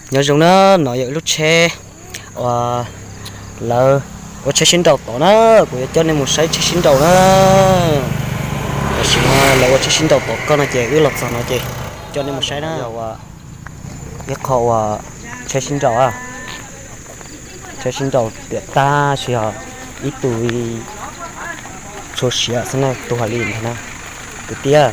Nyob zoo na, no yog ib lub tsheb uas lawv ua tsheb sib nraus tod na, kuv yuav coj nej mus saib tsheb sib nraus na. Tam sim no lawv ua tsheb sib nraus tod koj no ces wb los txog no ces coj nej mus saib na. Yog ua ib qho uas tsheb sib nraus, tsheb sib nraus tiam tag sis os, ib tug tshua siav xwb na, tus hais li ntag na, kwv tij.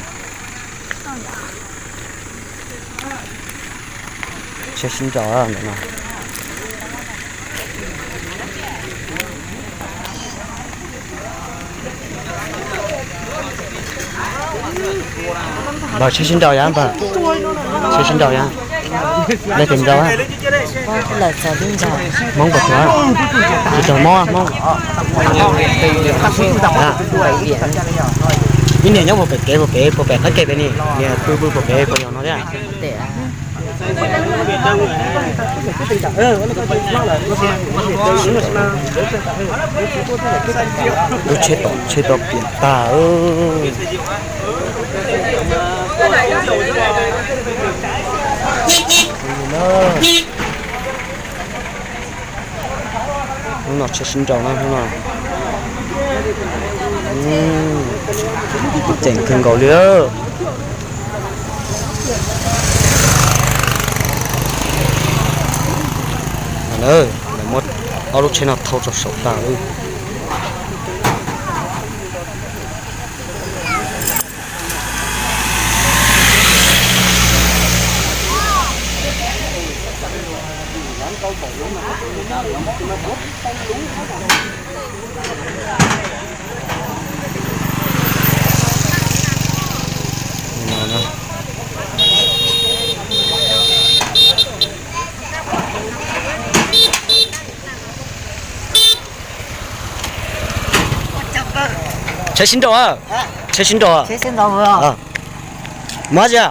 Tsheb sib nraus ntawm no. Npawg, tsheb sib nraus yog npawg, tsheb sib nraus yog leej twg nraus? Hmoob puas tuag? Tsis tau Hmoob, Hmoob. Ib niag nyob puag pem kev, puag pem, puag pem qab kev pem ni, niag pw pw puag pem puas yog no thiab? Lub tsheb tom tsheb tau piam tag. Hnub no tsheb sib nraus na, hnub no ceev kawg nkaus li. Lawv muab ob lub tsheb no thau tso saum tag. Tsheb sib nraus, tsheb sib nraus. Mob tsi?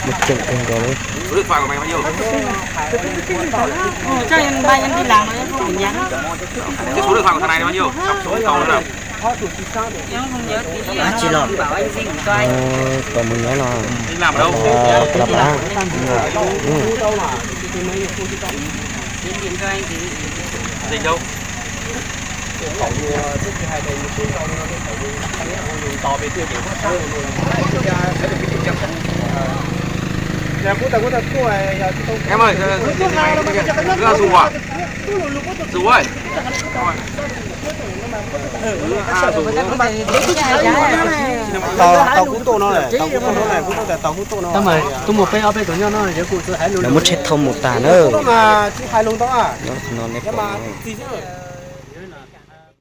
Mus tseem kawg nkaus li. Tsis los. Tau mus nyob no. Tau kub tuaj no, tau kub tuaj no, kub tuaj, tau kub tuaj no. Lawv muab tsheb thauj mus tag na. Tsis hais lus ntau, no nej pom.